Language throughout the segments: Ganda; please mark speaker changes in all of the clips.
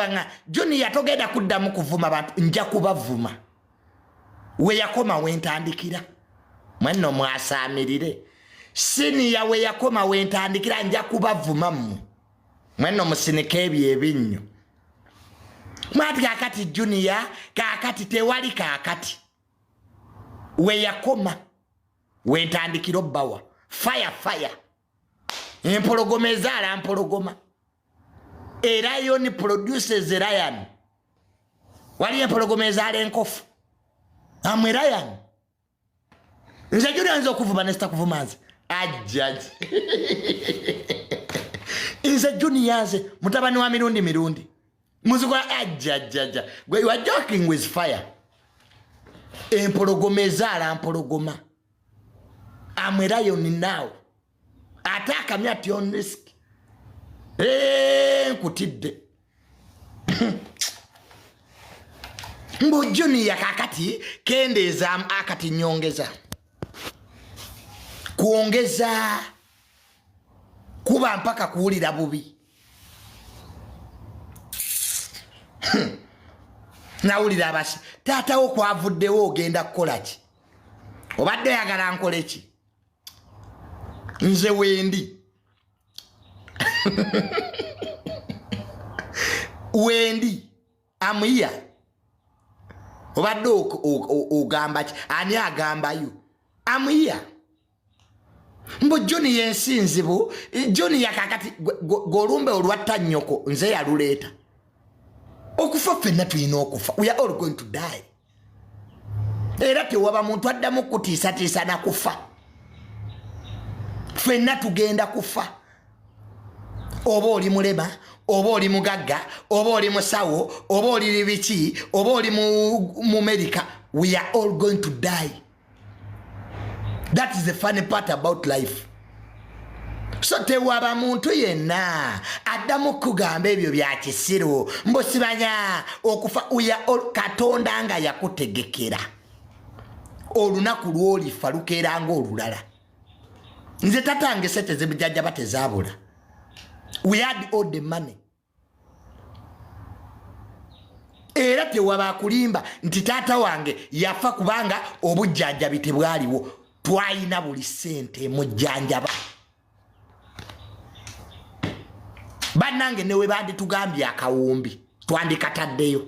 Speaker 1: Nga Junior togenda kuddamu kuvuma bantu, nja kubavuma. Weyakoma wentandikira, mwenno mwasaamirire. Siniya weyakoma wentandikira, nja kubavuma mmwe mwenno musinike ebyo ebinnyo. Mwati kakati Junior, kakati tewali, kakati weyakoma wentandikira obbawa fire fire. Empologoma ezaala mpologoma. A lion produces a lion. Waliyo empologoma ezaala enkofu. Amwe lion. Nze Junior nze okuvuma nesita kuvuma nze ajjaji. Nze Junior nze mutabani wa Mirundi Mirundi muzikola ajjajjaja. Gwe you are joking with fire. Empologoma ezaala mpologoma. I'm a lion now. Ate akamya at your risk. Nkutidde. Mbu Junior kakati kendeeza akati nyongeza kwongeza kuba mpaka kuwulira bubi. Nawulira abasi taatawo kwavuddewo ogenda kukola ki? Obadde oyagala nkole ki? Nze wendi wendi amuya obadde ogamba ki? Ani agambayo amuya mbu Junior ensi nzibu. Junior kakati gwolumbe olwatta nnyoko nze yaluleeta. Okufa ffenna tulina okufa, we are all going to die. Era tewaba muntu addamu kutiisatiisa na kufa, ffenna tugenda kufa. Oba oli mulema, oba oli mugagga, oba oli musawo, oba oli biki, oba oli mu America, we are all going to die. That is the funny part about life. So tewaba muntu yenna addamu kugamba ebyo bya kisiru mbusibanya okufa uya. Katonda nga yakutegekera olunaku lwolifa lukeera nga olulala. Nze tatange sente zibujajjaba tezabula, we had all the money. Era tewaba akulimba nti taata wange yafa kubanga obujjanjabi tebwaliwo. Twalina buli sente emujjanjaba. Bannange, newe banditugambye akawumbi twandikataddeyo,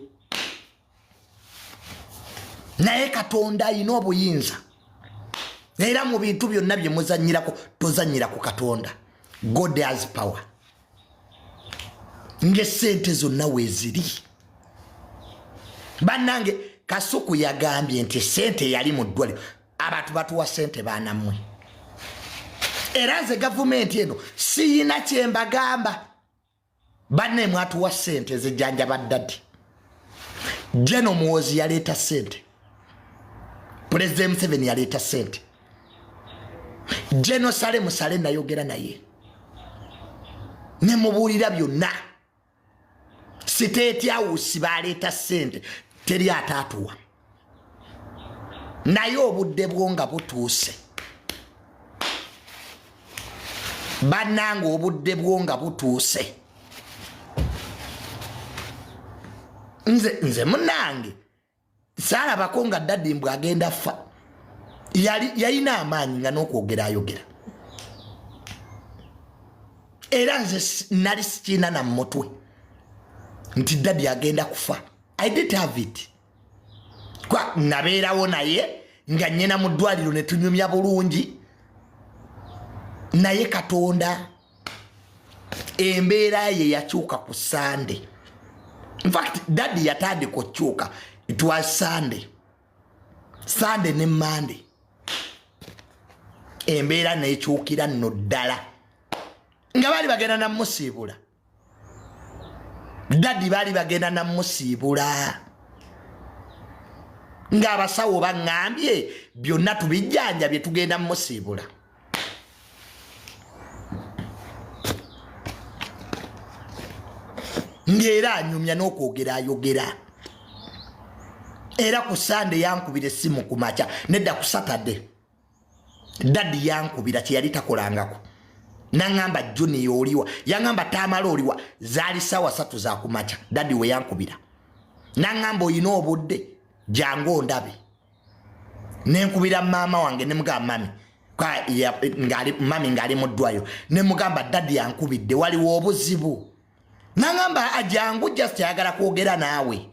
Speaker 1: naye Katonda ayina obuyinza. Era mu bintu byonna bye muzanyirako, tozanyira ku Katonda. God has power. Ng'esente zonna weeziri, bannange, Kasuku yagambye nti sente yali mu ddwaliro. Abantu batuwa sente, baanammwe. Era nze gavumenti eno siyina kyembagamba. Banne mwatuwa sente ezijjanjaba ddaddi. Jeno Muwozi yaleeta sente, Pulezidenti Museveni yaleeta sente, Jeno Sale Musale nayogera naye nemubuulira byonna. State House baleeta sente, teri ataatuwa. Naye obudde bwo nga butuuse, bannange, obudde bwo nga butuuse, nze munange saalabako nga daddy mbw agenda fa. Yali yalina amaanyi nga n'okwogera ayogera. Era nze nali sikiina na mutwe nti daddy agenda kufa. I didn't have it. Kwa nabeerawo naye nga nyina mu ddwaliro ne tunyumya bulungi, naye Katonda embeera ye yakyuka ku Sande. Infact daddy yatandika okukyuka, it was Sunday, Sunday ne Monday embeera nekyukira nno ddala nga baali bagenda namusiibula. Daddy baali bagenda namusiibula ng'abasawo baŋŋambye byonna tubijjanja bye tugenda mumusiibula. Ng'era anyumya n'okwogera ayogera. Era ku Sande yankubira essimu ku makya, nedda, ku Saturday daddy yankubira, kyeyali takolangako. Naŋamba Junior oliwa? Yaŋamba Tamala oliwa? Zaali sawa 3 zakumakya daddy we yankubira, naŋamba oyina obudde, jangu ondabe. Nenkubira maama wange, nemugamba mummy, mummy ngaali mu ddwayo, nemugamba daddy yankubidde, waliwo obuzibu? Naŋamba ajangu, just ayagala kwogera naawe.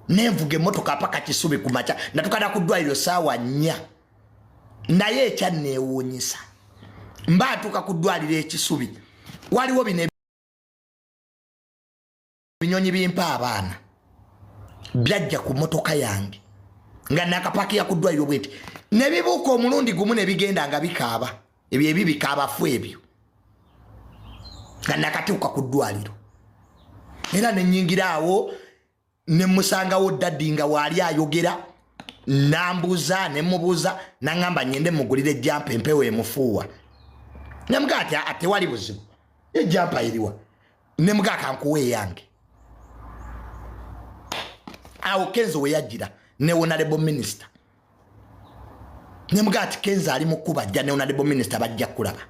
Speaker 1: Nenvuga emotoka paka Kisubi ku makya, natukana ku ddwaliro saawa 4. Naye ekyanneewuunyisa, mba atuuka ku ddwaliro Ekisubi, waliwo bino ebinyonyi bimpa abaana byajja ku motoka yange nga nakapakiya ku ddwaliro bweti, ne bibuuka omulundi gumu ne bigenda nga bikaaba. Ebyo ebibika abafu ebyo, nga nakatuuka ku ddwaliro, era nenyingira awo nemusangawo daddy nga waali ayogera. Nambuuza, nemubuuza, naŋamba nyende mugulire ejjampa, empewo emufuuwa. Nemugaa ati tewali buzibu, ejjampa eriwa? Nemugaa kankuwa eyange. Awo Kenzo weyajjira ne honorable minister. Nemugaa ati Kenzo ali mukubajja ne honorable minister, bajja kulaba.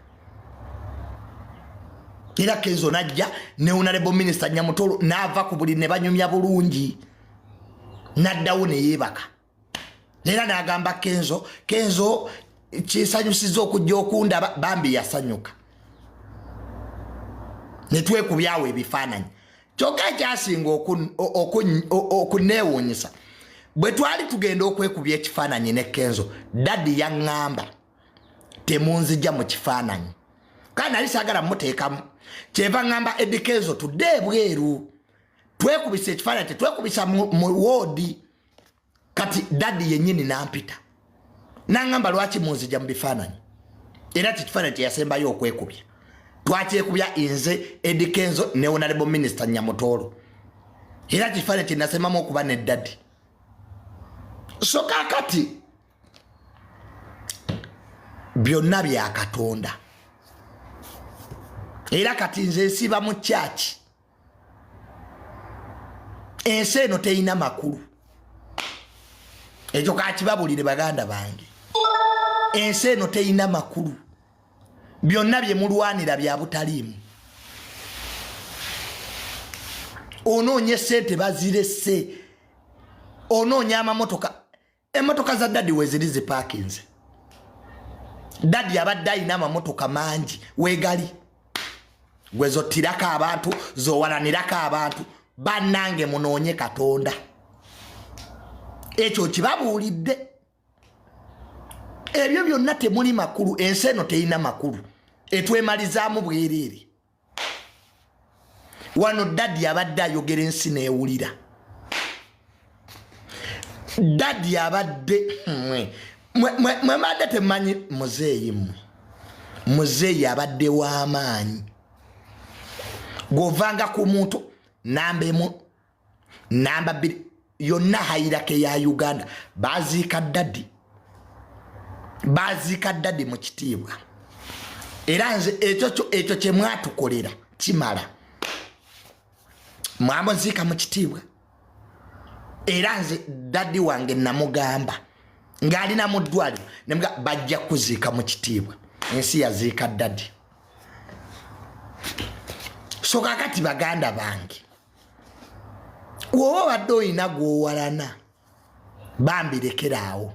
Speaker 1: Era Kenzo najja ne honorable minister Nyamutolo, naava ku buli ne banyumya bulungi, naddawo neyeebaka. Era nagamba Kenzo, "Kenzo, kinsanyusiza okujja okundaba." Bambi yasanyuka, netwekubyawo ebifaananyi. Kyokka ekyasinga okuneewuunyisa, bwe twali tugenda okwekubya ekifaananyi ne Kenzo, daddy yaŋŋamba, "Temunzija mu kifaananyi." Kandi nali saagala muteekamu, kyeva ŋŋamba Eddy Kenzo tudde ebweru twekubisa ekifaananyi, tetwekubisa mu ward. Kati daddy yennyini nampita, naŋŋamba, "Lwaki munzija mu bifaananyi?" Era kikifaananyi kyeyasembayo okwekubya, twakyekubya nze Eddy Kenzo ne honorable minister Nyamutoolo. Era kifaananyi kyenasemamu okuba ne daddy. So kakati byonna bya Katonda. Era kati nze nsiba mu kyaki, ensi eno terina makulu. Ekyo kakibabulire baganda bange, ensi eno terina makulu. Byonna bye mulwanira bya butaliimu. Onoonya esente, bazirese. Onoonya amamotoka, emotoka za daddy weziri zipakinze. Daddy abadde ayina amamotoka mangi, wegali gwe zottirako abantu, zowalanirako abantu. Bannange, munoonye Katonda, ekyo kibabuulidde. Ebyo byonna temuli makulu. Ensi eno terina makulu, etwemalizaamu bwereere. Wano daddy abadde ayogera, ensi neewulira. Daddy abadde mwe mbadde temanyi muzeeyi mmwe. Muzeeyi abadde w'amaanyi, gwovanga ku muntu namba 1, namba 2, yonna hierarchy ya Uganda. Baziika daddy, baziika daddy mu kitiibwa. Era nze ekyo kyemwatukolera kimala. Mwamuziika mu kitiibwa. Era nze daddy wange namugamba ng'alina mu ddwaliro, nemuga bajja kuziika mu kitiibwa. Ensi yaziika daddy. So kakati baganda bange, woba obadde olina gwowalana, bambi lekeraawo.